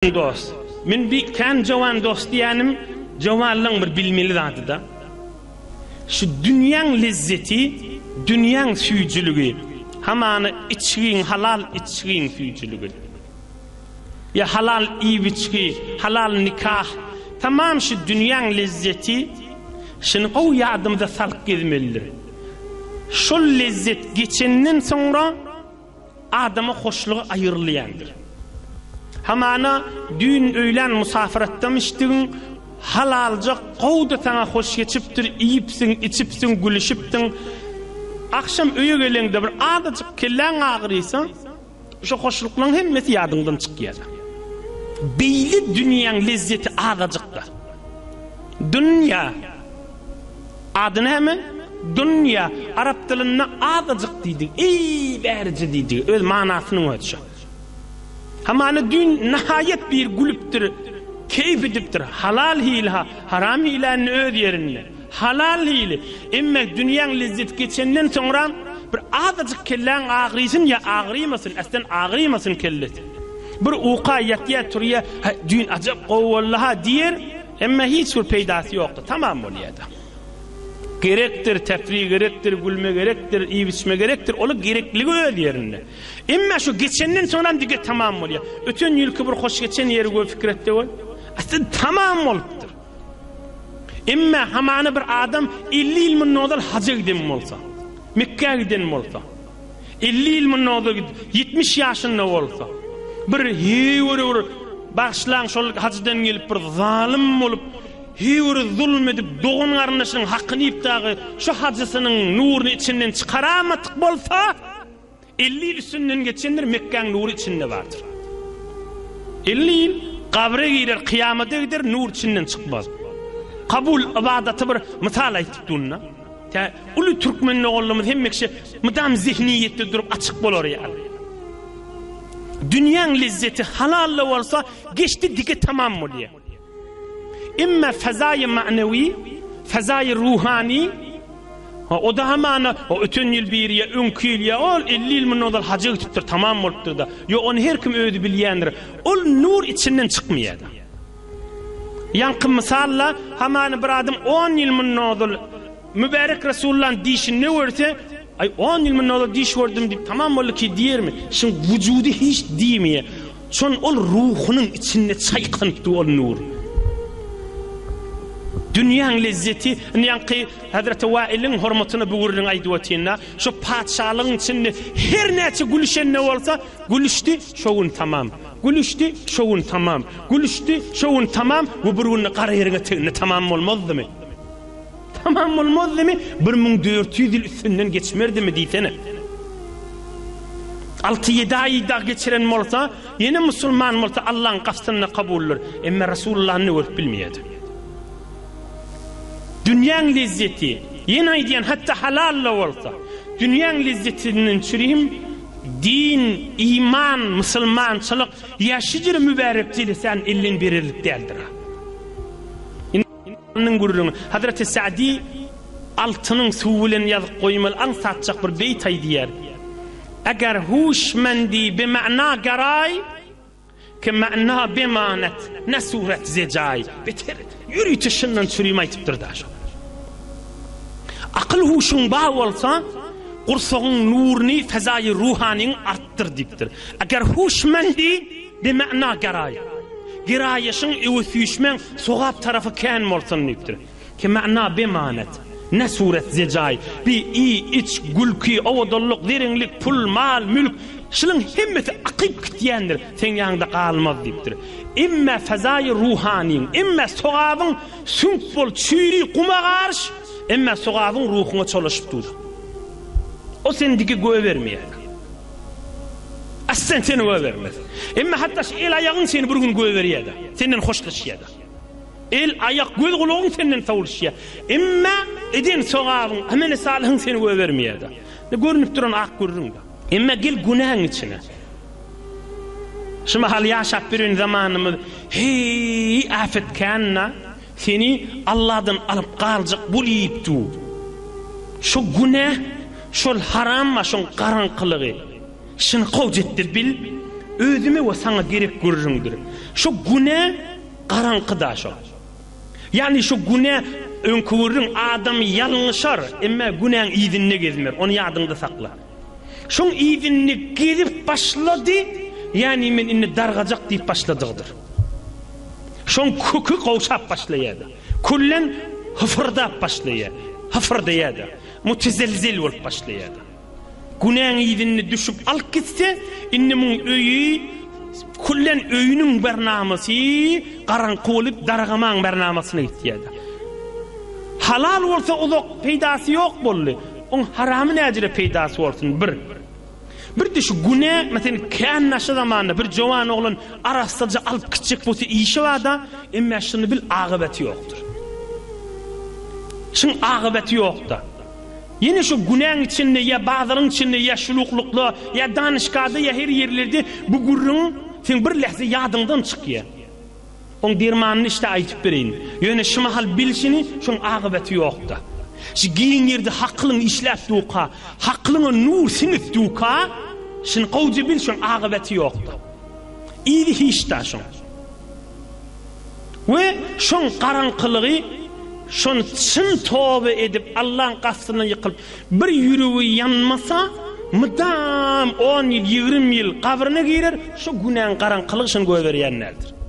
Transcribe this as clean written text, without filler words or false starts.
Dost. Men bi kän jowan dost diýýänim, jowanlaň bir bilmeli zady-da. Şu dünýäň lezzeti, dünýäň süýjüligi, hamana içgiň, halal içgiň süýjüligi. Ýa halal iýip-içgi, halal nikah, tamam şu dünýäň lezzeti, şuny gowy ýadymyza salyp gezmelidir. Şol lezzet geçenden soňra, Adama hoşlugy aýrylýandyr. Hamana düýn öýlän musafyratdam içdigiň, halaljak gowy-da saňa hoş geçipdir, iýipsiň, içipsiň, gülüşipdiň. Agşam öýe geleňde bir azajyk kelläň agyrysa, şo hoşluklaryň hemmesi ýadyňdan çykýar. Beýle dünýäň lezzeti azajyk-da. Dünýä. Ady näme? Dunýa, arap dilinde azajyk diýdigi, eý, bärije diýdigi, öz manasynyň özi şo. Hamana düýn nahaýat bir gülüpdir, keýp edipdir, halal hili-ha, haram hili-ä indi öz ýerinde. Halal hili. Emme dünýäň lezzeti geçenden soňra bir azajyk kelläň agyrysyn ýa agyrymasyn, äslen agyrymasyn kellesi. Bir uka ýatýa, turýa, Häý, düýn ajap gowy boldy-ha diýer, Emma hiç bir peýdasy ýokdy, tamam bolýardy. Gerekdir, tefri gerekdir, gülme gerekdir, iýip-içme gerekdir, olar gerekligi öz ýerinde. Emma şu geçenden soňram dige tamam bolýar. Öten ýylky bir hoş geçen ýeri gör pikir et-de gör. Aslynda tamam bolupdyr. Emma hamana bir adam 50 ýyl mundan ozal haja giden bolsa, Mekgä giden bolsa, 50 ýyl mundan ozal gidip, 70 ýaşynda bolsa, bir heýwere bir, bagyşlaň, şol hajydan gelip bir zalym bolup, heýwere zulum edip, dogan-garyndaşynyň hakyny iýip dagy şu hajysynyň nuruny içinden çykaramadyk bolsa, 50 ýyl üstünden geçendir, Mekgäň nury içinde bardyr. 50 ýyl gabra girer, kyýamada gider, nur içinden çykmaz. Kabul ybadaty bir mysal aýtyp durun-da. Tä uly türkmen doganlarymyz hemme kişi mydam zehniýetde durup açyk bolar ýaly. Dünýäň lezzeti halal-da bolsa geçdi dige tamam bolýar. Emma fezaýy ma'newi, fezaýy ruhany ha o-da hamana o öten ýyl biri ýa öňki ýyl ýa ol 50 ýyl mundan ozal haja gitipdir tamam bolupdyr-da. Ýok ony her kim özi bilýändir. Ol nur içinden çykmaýar-da. Ýaňky mysal-la, hamana bir adam on ýyl mundan ozal Mübärek Resulullah'yň dişini görse, Aý, on ýyl mundan ozal diş gördüm diýip, tamam boldy ki diýermi? Şuň wujudy hiç diýmeýär. Şon ol ruhunyň içinde çaýkanyp dur ol nur. Dünýäň lezzeti, indi ýaňky Hazreti Wailiň hormatyna bu gürrüňi aýdyp otyryn-da, şo patyşalygyň içinde her näçe gülüşende bolsa, gülüşdi, şo gün tamam. Gülüşdi, şo gün tamam. Gülüşdi, şo gün tamam we bir günde gara ýeriň eteginde tamam bolmazdymy? Tamam bolmazdymy? 1400 ýyl üstünden geçmerdimi diýsene. Alty-ýedi aý dag geçiren bolsa, ýene musulman bolsa Allaň gapysynda kabuldyr. Emma Resulullany görüp bilmeýärdi. Dünýäň lezzeti, ýene aýdýan, hatda halal-da bolsa, dünýäň lezzetinden çürim Din, iman, musulmançylyk ýa şejere mübärek jelesäni elden bererlik däldir. Indi gürrüňi Hazreti Sa'di altynyň suwy bilen ýazyp goýmaly aňsatjak bir beýt aýdýar. Eger huşmendi bi ma'na garaý, Ki ma'na bemanet, ne suret zejaý. Beter, ýörite şundan çürim aýtypdyr da şo. Akyl huşuň bar bolsa, gursagyň nuruny, fezaýy ruhanyňy artdyr diýipdir. Eger huşmendi, bi ma'na geraý. Geraýyşyň, öwüsüşmäň sogap tarapy kän bolsun diýipdir. Ki ma'na bemanet, ne suret zejaý, bi iý, iç, gülki, owadanlyk, zereňlik, pul, mal, mülk, şunuň hemmesi akyp gitýändir, seň ýanyňda galmaz diýipdir. Emme fezaýy ruhanyň, emme sogabyň süňk bol, çüri, guma garyş, emme sogabyň ruhuňa çolaşyp dur. O seni diki göbermeýär. Aslen seni göbermez. Emme hatda şu el-aýagyň seni bir gün göberýär-de, senden hoşlaşýar-da. El, aýak, göz, gulagyň senden sowulyşýar. Emma eden sogabyň, ameli salyhyň seni goýbermeýär-de. Görnüp duran ak gürrüň-de. Emma gel günäň içine. Şu mahal ýaşap ýören zamanymyz heý äpet kän-de, seni Allahdan alyp galjak bolyp dur. Şo günä, şol haram bar, şoň garaňkylygy. Şuny gowja etdir bil. özüme we saňa gerek gürrüňdir. Şo günä garaňkyda şo. Ýagny şu günä öňki gürrüň adam ýalňyşar, emme günäň yzynda gezmer, ony ýadyňda sakla. Şoň yzynda gezip başlady, ýagny men indi dargajak diýip başladygydyr. Şoň köki gowşap başlaýardy. Küllen hysyrdap başlaýar, hyfyrdaýardy. Mutezelzel bolup başlaýardy. Günäň yzynda düşüp alyp gitse, indi muň öýi küllen öýüniň bernamasy garaňky bolup dargamaň bernamasyna gitýärdi. Halal bolsa uzak peýdasy ýok boldy. Oň haramy näjire peýdasy bolsun bir. Bir-de şu günä, meselem, kän naşa zamanda bir jowan oglan arassaja alyp gitjek bolsa işi barda, emme şuny bil agybeti ýokdur. Şuň agybeti ýokda. Ýene şu günäň içinde ýa bazaryň içinde ýa şuluklykda ýa danyşgada ýa her ýerlerde bu gürrüň seň bir lähze ýadyňdan çykýa. Oň dermanyny işte aýtyp bereýin. Ýöne şu mahal bilşini şoň agybeti ýokda. Şu giň ýerde hakylyň işläp duka, hakylyňa nur siňip duka, şuny gowja bil şoň agybeti ýokda. Yzy hiçda şoň. We şoň garaňkylygy şony çyn toba edip Allaň gapysynda ýykylyp bir ýüregi ýanmasa mydam on ýyl ýigrim ýyl gabryna girer şo günäň garaňkylygy şony goýberýän däldir.